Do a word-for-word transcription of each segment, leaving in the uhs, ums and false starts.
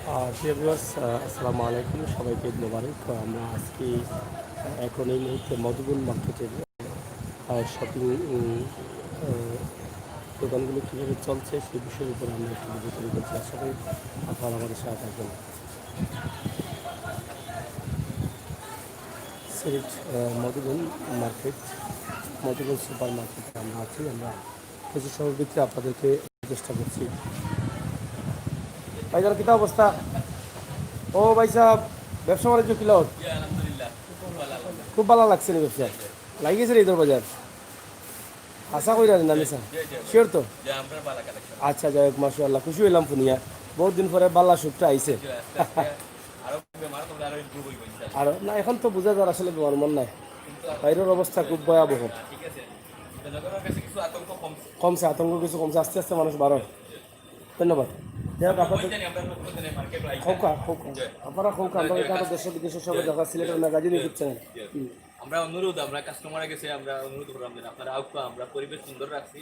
আহ, প্রিয় ভিউয়ার্স, আহ, আসসালামু আলাইকুম, সবাইকে ঈদ মোবারক। তো আমরা আজকে, আহ, এখন এই মুহূর্তে মধুবন মার্কেটের, আহ, শপিং, উম, আহ, দোকানগুলো কীভাবে চলছে সেই বিষয়ের উপরে আমরা একটু ভিডিও তৈরি করছি। আশা করি আপনারা আমাদের সাথে থাকবেন। সিলেট, আহ, মধুবন মার্কেট, মধুবন সুপার মার্কেটে আমরা আছি। আমরা কিছু সময়ের ভিতরে আপনাদেরকে চেষ্টা করছি। ভাইজান, কিতা অবস্থা? ও ভাই সাহেব, ব্যবসা বাণিজ্য কিলা? জি, আলহামদুলিল্লাহ, খুব ভালা লাগছে। খুব ভালা লাগছে নি ব্যবসা? লাগি গেছে নি ঈদর বাজার? আশা করি না, না, মিছা? জি, জি, জি। শিওর তো? জি, আমরা ভালা কালেকশন। আচ্ছা, যাই হোক, মাশাআল্লাহ, খুশি হইলাম শুনিয়া। বহুত দিন পরে ভালা সুখটা আইছে। জি, আস্তে আস্তে আরো বেমার কমলে আরো ইমপ্রুভ হইব ইনশাআল্লাহ। আর না, এখন তো বুঝা যার আসলে বেমার মন নাই। কিন্তু বাইরের অবস্থা খুব ভয়াবহ। ঠিক আছে, জনগণের কাছে কিছু আতঙ্ক কমছে। কমছে, আতঙ্ক কিছু কমছে, আস্তে আস্তে মানুষ বাড়ার। ধন্যবাদ। যাই হোক, আপনাদের জানি আমরা পক্ষ থেকে মার্কেট লাইভ। খোকা, খোকা। জি। আপনারা খোকা, আমরা জি, এখানে কাজ-, দেশে বিদেশে সবাই জি, দেখা, সিলেটের জি, ম্যাগাজিন জি, দিচ্ছেন। জি। হুম। আমরা অনুরোধ, আমরা কাস্টমারের কাছে আমরা অনুরোধ করলাম যে আপনারা আউকা, আমরা পরিবেশ সুন্দর রাখছি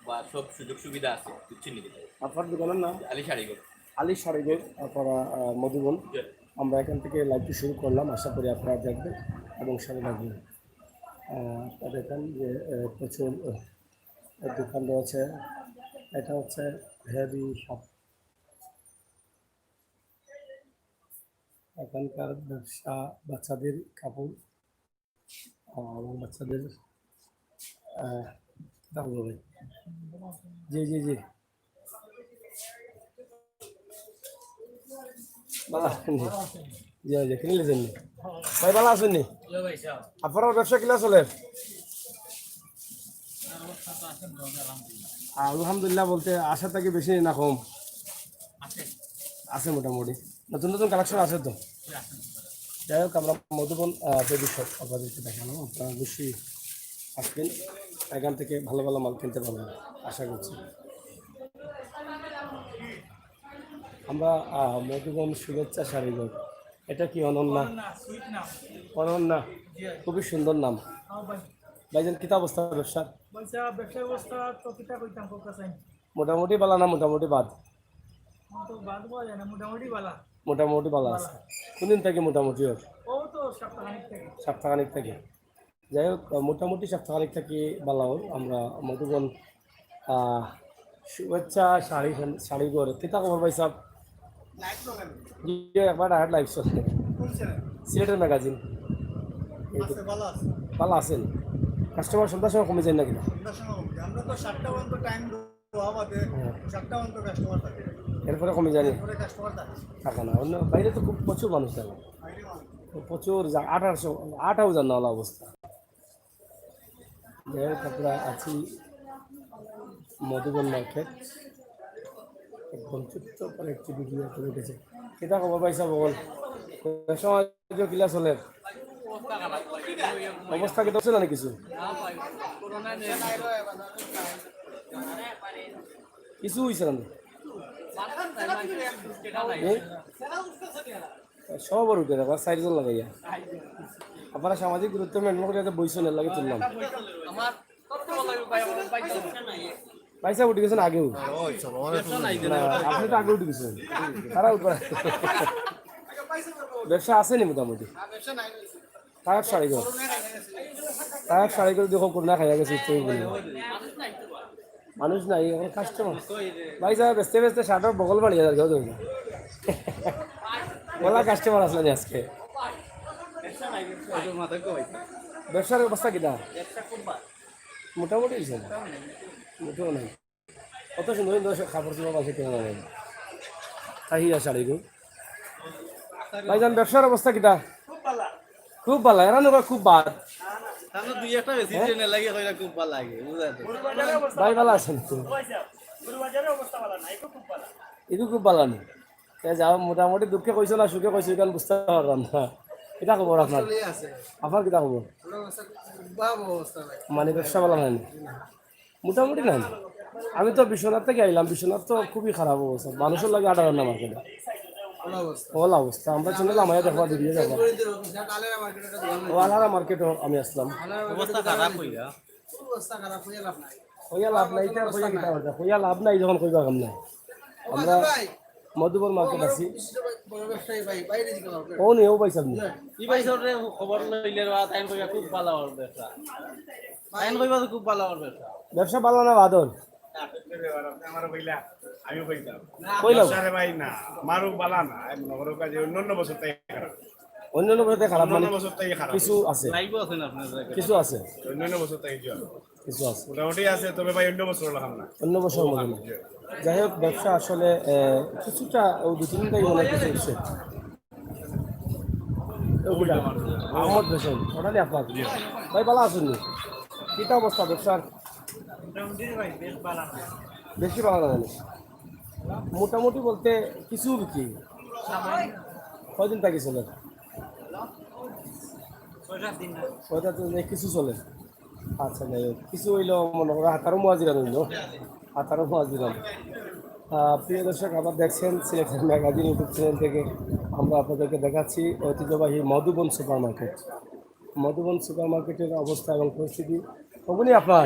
বা সব সুযোগ সুবিধা আছে, বুঝছেন নি? আপনার দোকানের নাম? আলী শাড়িঘর। আলী শাড়িঘর, আপনারা, আহ, মধুবন। জি। আমরা এখান থেকে লাইভটি শুরু করলাম, আশা করি আপনারা দেখবেন এবং সাথে থাকবেন। আহ, আপনারা দেখেন যে, আহ, প্রচুর, আহ, দোকান রয়েছে। এটা হচ্ছে হেভি শপ। এখানকার ব্যবসা বাচ্চাদের কাপড়, আহ, এবং বাচ্চাদের, আহ, দাম হবে। জি, জি, জি। ভালা আছেন নি? জি, জি, কিনলে যাননি? ভাই, ভালা আছেন নি? আপনার ব্যবসা কিলা চলে? আলহামদুলিল্লাহ বলতে আশা থাকি বেশি না কম? আছে মোটামুটি। নতুন নতুন কালেকশন আছে তো? যাই হোক, আমরা মধুবন, আহ, বেবি শপ আপনাদেরকে দেখালাম। আপনারা অবশ্যই আসবেন, এখান থেকে ভালো ভালো মাল কিনতে পারবেন আশা করছি। আমরা, আহ, মধুবন শুভেচ্ছা শাড়িঘর। এটা কি অনন্যা? অনন্যা, সুইট নাম। অনন্যা। জি। খুবই সুন্দর নাম। হ্যাঁ ভাই। ভাইজান, কিতা অবস্থা ব্যবসার? ভাইসাব, ব্যবসার অবস্থা তো কিতা কইতাম, কউক্কা চাইন। মোটামুটি ভালা না মোটামুটি বাদ? তো বাদ বলা যায় না, মোটামুটি ভালা। মোটামুটি ভালা আছে। ভালা। কোনদিন থাকি মোটামুটি অর? ও তো সপ্তাহখানিক থাকি। সপ্তাহখানিক থাকি। যাই হোক, মোটামুটি সপ্তাহখানিক থাকি ভালা অর। আমরা মধুবন, আহ, শুভেচ্ছা শাড়ি, শাড়িঘর। কিতা খবর ভাইসাব? জি, একবার direct live চলে। সিলেটের ম্যাগাজিন। এই তো। আচ্ছা, ভালা আছি। ভালা আছেন? কাস্টমার সন্ধ্যার সময় কমি যায় না কিনা? সন্ধ্যার সময় কমি যায়। আমরা তো সাতটা পর্যন্ত টাইম দেওয়া বাদে, হ্যাঁ। সাতটা পর্যন্ত কাস্টমার থাকে। এরপরে কমি যায় নি? এরপরে কাস্টমার থাকে। থাকে না। অন্য বাইরে তো খুব প্রচুর মানুষ থাকে। বাইরে মানুষ। তো প্রচুর যা-, আঠারোশো, আঠারো হাজার না অলা অবস্থা। যাই হোক, আমরা আছি মধুবন মার্কেট, একদম ছোট্ট করে একটি ভিডিও করে উঠেছে। কিতা খবর ভাইসাব, বল, ব্যবসা বাণিজ্য কিলা চলের? অবস্থা কিতা অইছে না নি কিছু? কিছু অইছে না নি? এ? সব আর উঠে দেখো, চাইরজন লাগাইয়া। আপনারা সামাজিক দূরত্ব মেনটেন করিয়া বইছইন, এর লাগি তুললাম। ভাইসাব উঠি গেছইন আগেউ। না, আপনি তো আগে উঠি গেছইন। তারা উঠবা। ব্যবসা আছে নি মোটামুটি? তারার শাড়িঘর। তারার শাড়িঘর দেখো, করোনা খাইয়া গেছে, ইচ্ছা করি। মানুষ নাই, এখন কাস্টমার। ভাইসাব বেচতে বেচতে শার্টর বগল বাড়িয়া যার, কেউ ধরে না। অলা কাস্টমার আছলা নি আজকে? ব্যবসার অবস্থা কিতা? মোটামুটি অইছে না। মোটেও নাই। কত সুন্দর সুন্দর সব কাপড় চোপড় আছে, কিনা নাই। তাই হিয়া শাড়িঘর। ভাইজান, ব্যবসার অবস্থা কিতা? খুব ভালা। এরা নগর খুব বাদ। তাহলে দুই একটা বেশি হ্যাঁ? ট্রেনে লাগে, কইরা খুব ভালা লাগে, বুঝা যায়। ভাই, ভালা আছেন তো? গরু বাজারের অবস্থা ভালা না, একটু খুব ভালা। একটু খুব ভালা নি? তে যাও, মোটামুটি দুঃখে কইছো না সুখে কইছো, ইখান বুঝতে পারলাম না। কিতা খবর আপনার? চলে আছে। আপনার কিতা খবর? ভালা অবস্থা, ভালা অবস্থা ভাই। মানে ব্যবসা ভালা নায় নি? মোটামুটি নায় নি। আমি তো বিশ্বনাথ থাকি আইলাম, বিশ্বনাথ তো খুবই খারাপ অবস্থা, মানুষর লাগি আটা রান্না মার্কেটে। ভালা অবস্থা। ভালা অবস্থা, আমরা চ্যানেল আমায় দেখবা, ভিডিও দেখবা। ও, আলারা মার্কেটে একটা দোকান ও, আলারা মার্কেটও আমি আসলাম। আলারা মার্কেটে অবস্থা দোকান খারাপ আছে। কইয়া। অবস্থা খারাপ, কইয়া লাভ নাই। কইয়া লাভ নাই, এটা কইয়া কিতা অইতা? কইয়া লাভ নাই যখন কইবা কাম নাই। ও, আমরা ভাই, মধুবন মার্কেট আছি। বড় ব্যবসায়ী ভাই, বাইরে দিকে যাও। ও নেই, ও ভাই সাহেব নেই। ই ভাই সবরে খবর লইলে বা তাইন কইবা খুব ভালা অর ব্যবসা। তাইন কইবা তো খুব ভালা অর ব্যবসা। ব্যবসা ভালা না বাদল? আপনি আমার কইলা, আমিও কইতাম। কইলাম। ব্যবসা রে ভাই না, আমারও ভালা না। আমি মনে করো কাজে অন্যান্য বছর তাই খারাপ। অন্যান্য বছর তাই খারাপ, অন্যান্য মানে বছর তাই খারাপ। কিছু আছে। লাইভও আছে না আপনার জায়গায়? কিছু আছে। অন্যান্য বছর তাই কিছু আছে। কিছু আছে। মোটামুটি আছে, তবে ভাই অন্য বছর লাগাম না। অন্য বছর মতো না। জি। যাই হোক, ব্যবসা আসলে, আহ, কিছুটা, ও দু তিনটাই মনে হয় কিছু হচ্ছে। ওগুলা, মোহাম্মদ হোসেন, ওটা নিয়ে আপনার। জি। ভাই, ভালা আছইন নি? কিতা অবস্থা ব্যবসার? মোটামুটি রে ভাই, বেশ ভালা না। বেশি ভালা লাগে না। মোটামুটি বলতে কিছু বিক্রি। সামান্য। কয়দিন থাকি চলে? ছয় সাত দিন না। ছয় সাত দিন কিছু চলে। আচ্ছা, যাই হোক, কিছু হইলেও মনে করো হাতারও মুয়াজিরা হইল, হাতারও মুয়াজিরা। আহ, প্রিয় দর্শক, আবার দেখছেন সিলেটের ম্যাগাজিন YouTube চ্যানেল থেকে আমরা আপনাদেরকে দেখাচ্ছি ঐতিহ্যবাহী মধুবন সুপার মার্কেট। মধুবন সুপার মার্কেটের অবস্থা এবং পরিস্থিতি। ওগুলি আপনার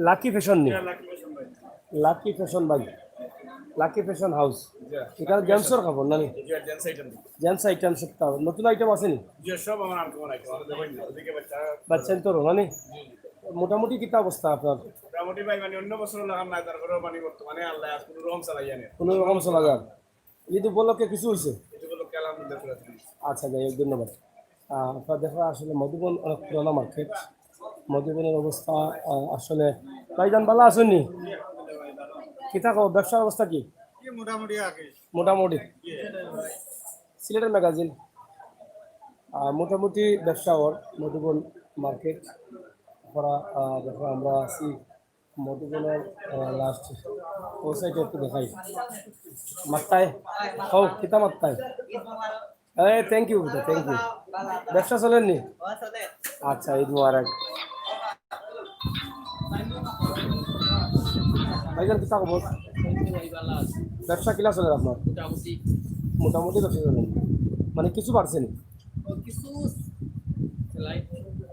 লাকি ফ্যাশন নি? লাকি ফ্যাশন ভাই, লাকি ফ্যাশন হাউস। এটা জেন্টসর কাপড় না নি? জেন্টস আইটেম সবটা। নতুন আইটেম আছে নি? জি, সব আমার আনকমন আইটেম। আমরা দেখবেন না, ওদিকে বাচ্চা। বাচ্চা তো না নি? মোটামুটি কিতা অবস্থা আপনার? মোটামুটি ভাই, মানে, অন্য বছর লাগাম না, তারপরেও, মানে, বর্তমানে আল্লাহ আর কোনো রকম চালাই জানে। কোনো রকম চলা যার। ঈদ উপলক্ষে কিছু হইছে? ঈদ উপলক্ষে আলহামদুলিল্লাহ পুরা দিন। আচ্ছা, যাই হোক, ধন্যবাদ। আহ, আপনারা দেখো, আসলে মধুবন অনেক পুরানা মার্কেট। মধুবনের অবস্থা, আহ, আসলে, ভাইজান, ভালা আছইন নি? কিতা খবর, ব্যবসার অবস্থা কি? কি মোটামুটি আর কি। মোটামুটি। সিলেটের ম্যাগাজিন, আহ, মোটামুটি ব্যবসা অর মধুবন মার্কেট। আপনারা, আহ, দেখো, আমরা আছি মধুবনের, আহ, লাস্ট ও সাইডে একটু দেখাই। মাত্তায়, হও, কিতা মাত্তায়? এই, thank you, বেটা, thank you। ব্যবসা চলের নি? আচ্ছা, ঈদ মোবারক। ভাইজান, কিতা খবর? ব্যবসা কিলা চলের আপনার? মোটামুটি। মোটামুটি ব্যবসা চলের। মানে, কিছু বাড়ছে নি?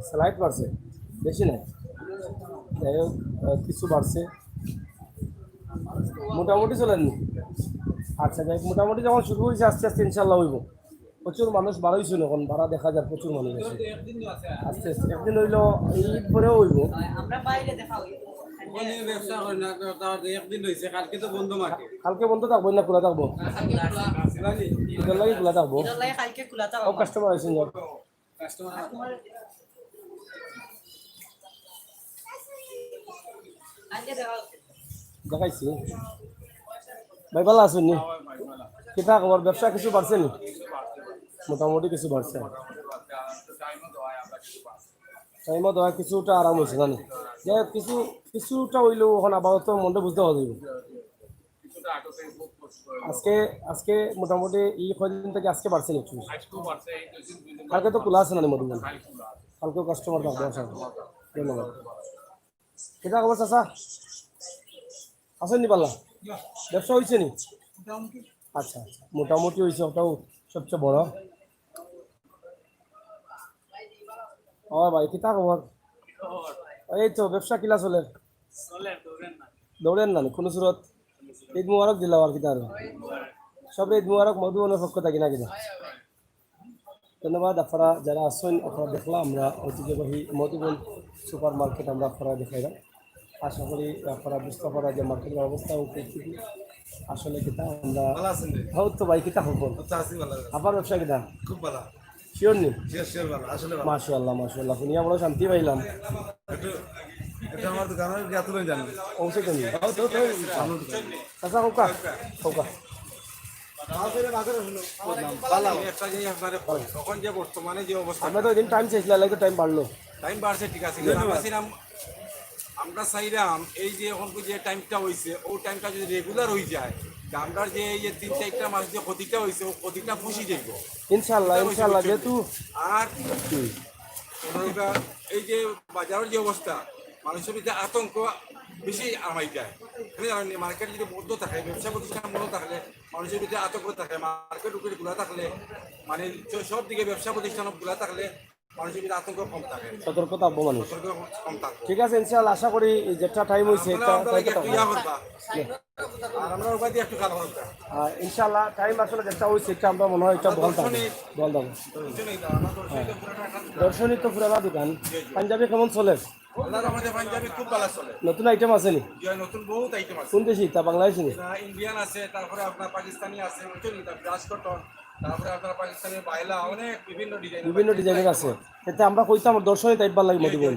স্লাইট বাড়ছে, বেশি নাই। যাই হোক, আহ, কিছু বাড়ছে, মোটামুটি চলের নি? আচ্ছা, যাই হোক, মোটামুটি যখন শুরু হইছে, আস্তে আস্তে ইনশাল্লাহ হইব। প্রচুর মানুষ বাড়াইছইন, এখন বাড়া দেখা যার প্রচুর মানুষ আছে। আস্তে আস্তে একদিন হইল, ঈদ পরেও হইব। আমরা বাইরে দেখা হইব। ওখানে ব্যবসা হয় না, তো তার একদিন হইছে, কালকে তো বন্ধ মার্কেট। কালকে বন্ধ থাকবো না, খোলা থাকবো? কালকে খোলা। খোলা নি? ঈদর লাগি খোলা থাকবো। ঈদর লাগি কালকে খোলা থাকবো। ও, কাস্টমার আইছইন যাও। কাস্টমার। কালকে দেখা হচ্ছে। দেখাইছি। ভাই, ভালা আছইন নি? কিতা খবর? ব্যবসা কিছু বাড়ছে নি? মোটামুটি কিছু বাড়ছে। টাইমও দেওয়া কিছুটা আরাম হইছে, জানি। যাই হোক, কিছু, কিছুটা হইলেও এখন আপাতত মনটা বুঝতে পারছি। আজকে, আজকে মোটামুটি এই কয়দিন থেকে আজকে বাড়ছে নি একটু? কালকে তো খোলা আছে না নি মধুবন? কালকেও কাস্টমার থাকবে, আশা করি। ধন্যবাদ। কিতা খবর চাচা? আছইন নি ভালা? ব্যবসা হইছে নি? আচ্ছা, আচ্ছা, মোটামুটি হইছে, ওটাও সবচেয়ে বড়। ও ভাই, কিতা খবর? এই তো, ব্যবসা কিলা চলের? দৌড়ের না নি, কোনো সুরত? ঈদ মুবারক দিলাম আর কিতা আরো। সবরে ঈদ মুবারক, মধুবনের পক্ষ থাকি না কিতা? ধন্যবাদ। আপনারা যারা আছইন, আপনারা দেখলা আমরা ঐতিহ্যবাহী মধুবন সুপার মার্কেট আমরা আপনারা দেখাইলাম। আশা করি আপনারা বুঝতে পারা যে মার্কেটের অবস্থা এবং পরিস্থিতি আসলে কিতা আমরা ভালা আছইন রে? হ্যাঁ তো ভাই, কিতা খবর? আচ্ছা, আছি ভালা। আবার ব্যবসা কিতা? খুব ভালা। শিওর নি? শিওর, শিওর ভালা, আসলে ভালা। মাশাআল্লাহ, মাশাআল্লাহ। শুনিয়া বড় শান্তি পাইলাম। একটু, একটু আমার দোকানের জ্ঞাত লই জানি। অবশ্যই কেন? হ্যাঁ, তো, তো। চাচা, হোকা? হোকা। ভালা, একটা জিনিস আপনারে কই, এখন যে বর্তমানে যে অবস্থা, আমরা তো এদিন টাইম চাইছিলাম, লাগে টাইম বাড়লো। টাইম বাড়ছে, ঠিক আছে, কিন্তু আমরা চাইলাম, আমরা চাইলাম এই যে এখন যে টাইমটা হইছে, ও টাইমটা যদি রেগুলার হই যায়, তা আমরা যে এই যে তিন চারটা মাস যে ক্ষতিটা হইছে, ও ক্ষতিটা পুষি যাইব। ইনশাআল্লাহ, ইনশাআল্লাহ, যেহেতু আর হুম। এই যে বাজারের যে অবস্থা, মানুষের ভিতরে আতঙ্ক বেশি আমাই যায়। মার্কেট যদি বন্ধ থাকে, ব্যবসা প্রতিষ্ঠান বন্ধ থাকলে মানুষের ভিতরে আতঙ্ক থাকে, মার্কেট উপরে খোলা থাকলে, মানে, স-, সব দিকে ব্যবসা প্রতিষ্ঠান খোলা থাকলে মানুষের ভিতরে আতঙ্ক কম থাকে। সতর্কতা অবমানন। সতর্ক কম থাকে। ঠিক আছে, ইনশাআল্লাহ, আশা করি যেটা টাইম হইছে, আপনারা আমরা একটু ইয়া করবা। আর আমরা উপায় দিয়ে একটু কাজ করবা। ইনশাআল্লাহ, টাইম আসলে যেটা হইছে, এটা আমরা মনে হয় এটা বলতাম। দর্শনী। বলতাম। বুঝছো নি তো? আমার দর্শনী তো পুরাটা একটা দর্শনী তো পুরানা দোকান। পাঞ্জাবি কেমন চলে? আল্লাহর রহমতে পাঞ্জাবি খুব ভালো চলে। নতুন আইটেম আছে নি? জি, নতুন বহুত আইটেম আছে। কোন দেশি? তা বাংলাদেশি নি? ইন্ডিয়ান আছে, তারপরে আপনার পাকিস্তানি আছে, বুঝছো নি? তারপরে রাজকটন, তারপরে আপনার পাকিস্তানি বাইলা, অনেক বিভিন্ন ডিজাইন। বিভিন্ন ডিজাইনের আছে। এতে আমরা কইতাম দর্শনী টাইপ ভালা লাগে মধুবন।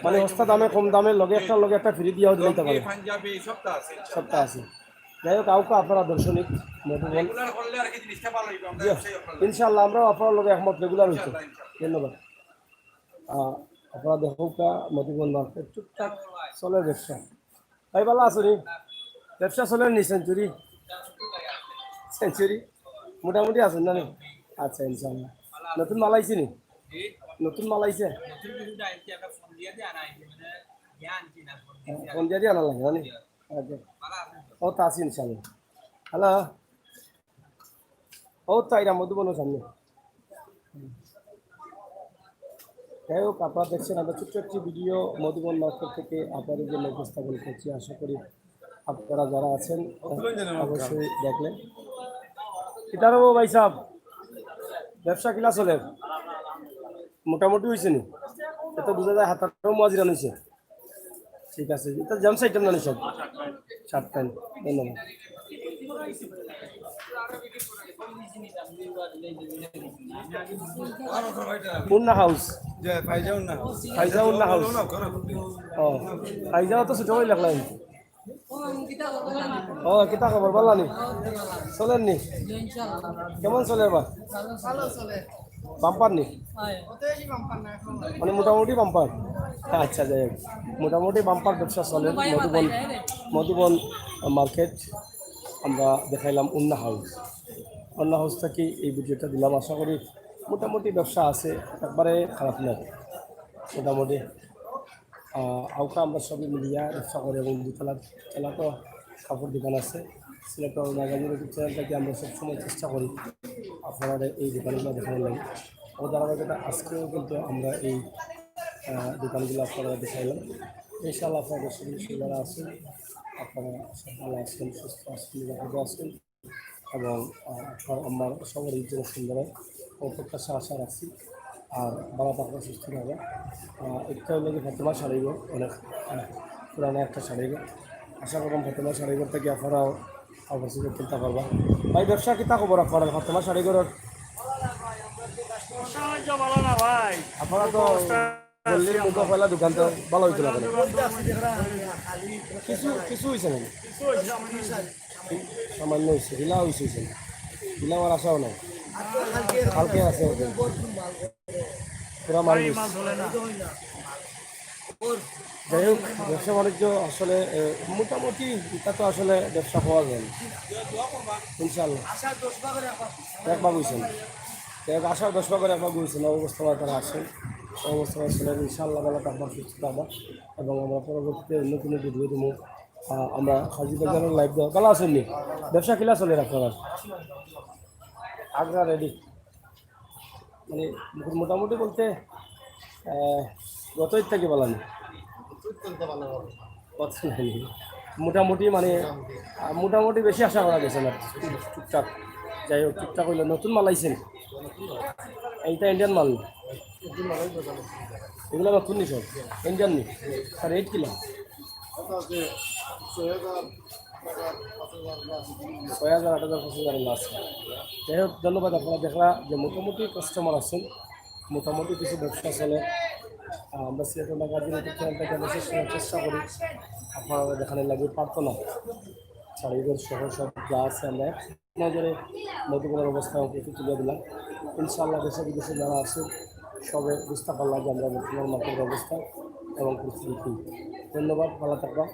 মানে সস্তা দামে, কম দামে, লগে একটা, লগে একটা ফ্রি দিয়াও দিলে পারে। পাঞ্জাবি সবটা আছে। সবটা আছে। যাই হোক, আউকা আপনারা দর্শনী মধুবন। রেগুলার করলে আর কি জিনিসটা ভালো হইবে। আমরা জি, ব্যবসায়ী আপনারা। ইনশাআল্লাহ, আমরাও আপনার লগে একমত, রেগুলার হইতো। ধন্যবাদ। আহ, আপনারা দেখউক্কা মধুবন মার্কেট টুকটাক চলে ব্যবসা। ভাই, ভালা আছো নি? ব্যবসা চলে নি সেঞ্চুরি? সেঞ্চুরি? মোটামুটি আছেন না নি? আচ্ছা, ইনশাআল্লাহ। নতুন মাল আইছে নি? নতুন মাল আইছে? ফোন দিয়া দিয়ে আনা লাগে না নি? আচ্ছা। ও, তা আছে ইনশাআল্লাহ। হ্যালো। ও, তাই না, মধুবনর সামনে। যাই হোক, আপনারা দেখছেন আমরা ছোট্ট একটি ভিডিও মধুবন মার্কেট থেকে আপনাদের জন্য উপস্থাপন করছি। আশা করি আপনারা যারা আছেন অবশ্যই দেখলেন। কিতা রে ভাই সাহেব, ব্যবসা কিলা চলের? মোটামুটি হইছে নি? এত বুঝা যায় হাতারও মুয়াজিরান হইছে। ঠিক আছে, এটা জেন্টস আইটেম না নি সব? Shirt pant. ধন্যবাদ। উন্না হাউস। যে ফাইজা উন্না হাউস। ফাইজা উন্না হাউস। ও, ফাইজা তো ছোট ভাই লাগলাম। ও, কিতা খবর, ভালা নি? চলের নি? কেমন চলের বা? ভালো চলে। বাম্পার নি? হয়। অত বেশি বাম্পার না এখন। মানে মোটামুটি বাম্পার। আচ্ছা, যাই হোক, মোটামুটি বাম্পার ব্যবসা চলে। মধুবন, মধুবন মার্কেট আমরা দেখাইলাম উন্না হাউস। উন্না হাউস থেকে এই ভিডিওটা দিলাম। আশা করি মোটামুটি ব্যবসা আছে, একবারে খারাপ না মোটামুটি। আহ, আউকা আমরা সবে মিলিয়া ব্যবসা করি এবং দুতলা, তলা তো কাপড় দোকান আছে। সিলেট ম্যাগাজিন YouTube চ্যানেল থেকে আমরা সবসময় চেষ্টা করি আপনারা এই দোকানগুলো দেখানোর লাগি। ও ধারাবাহিকতা আজকেও কিন্তু আমরা এই, আহ, দোকানগুলো আপনারা দেখাইলাম। ইনশাআল্লাহ আপনারা দর্শক যারা আছেন, আপনারা সব ভালো আছেন, সুস্থ আছেন, নিরাপদে আছেন। এবং, আহ, আপনার আমার সবার জন্য সুন্দর ও প্রত্যাশা আশা রাখছি। আর ভালা থাকবা, সুস্থ থাকবা। আহ, একটা হইলো যে ফাতেমা শাড়িঘর, অনেক, আহ, পুরানো একটা শাড়িঘর। আশা করলাম ফাতেমা শাড়িঘর থেকে আপনারাও অবশ্যই কিনতে পারবা। ভাই, ব্যবসা কিতা খবর আপনার ফাতেমা শাড়িঘরর? সাহায্য ভালো না ভাই। আপনারা তো গল্লির মুখো পয়লা দোকান তো ভালা হইতো না কেন? কিছু, কিছু হইছে না? সামান্য হইছে, ঢিলা হইছে, হইছে না। ঢিলা হওয়ার আশাও নাই। কালকে আছে ওদের। পুরা মাল হইছে। যাই হোক, ব্যবসা বাণিজ্য আসলে, এ, মোটামুটি এটা তো আসলে ব্যবসা পাওয়া যায় না। ইনশাআল্লাহ। এক ভাগ হইছে না। যাই হোক, আশা দশ ভাগর এক ভাগ হইছে না। অবস্থা তারা আসেন। অবস্থা আসলে ইনশাআল্লাহ ভালা থাকবা, সুস্থ থাকবা। এবং আমরা পরবর্তীতে অন্য কোনো ভিডিও দেবো। আহ, আমরা হাজি বাজারের লাইভ দেওয়া। ভালা আছেন নি? ব্যবসা কিলা চলের আপনার? আগ্রা রেডি। মানে মোটামুটি বলতে, আহ, গত ঈদ থেকে ভালা নি? কথা নাই। মোটামুটি মানে, আহ, মোটামুটি বেশি আশা করা গেছে না। টুকটাক। যাই হোক, টুকটাক হইলো। নতুন মাল আইছে নি? এইটা ইন্ডিয়ান মাল নি? এগুলো নতুন নি সব? ইন্ডিয়ান নি? আর রেট কিলা? ছয় হাজার, আট হাজার, পাঁচ হাজার মাল আছে। যাই হোক, ধন্যবাদ। আপনারা দেখলা যে মোটামুটি কাস্টমার আছেন, মোটামুটি কিছু ব্যবসা চলে। আহ, আমরা সিলেটের ম্যাগাজিন YouTube চ্যানেলটাকে আমরা শেষ করার চেষ্টা করি। আপনারা দেখানোর লাগি পারতো না। শাড়িঘর সহ সব যা আছে আমরা এক নজরে মধুবনের অবস্থা আপনাকে তুলে দিলাম। ইনশাআল্লাহ দেশে বিদেশে যারা আছে সবে বুঝতে পারলাম যে আমরা বর্তমান মার্কেটের অবস্থা এবং পরিস্থিতি কী। ধন্যবাদ, ভালো থাকবা।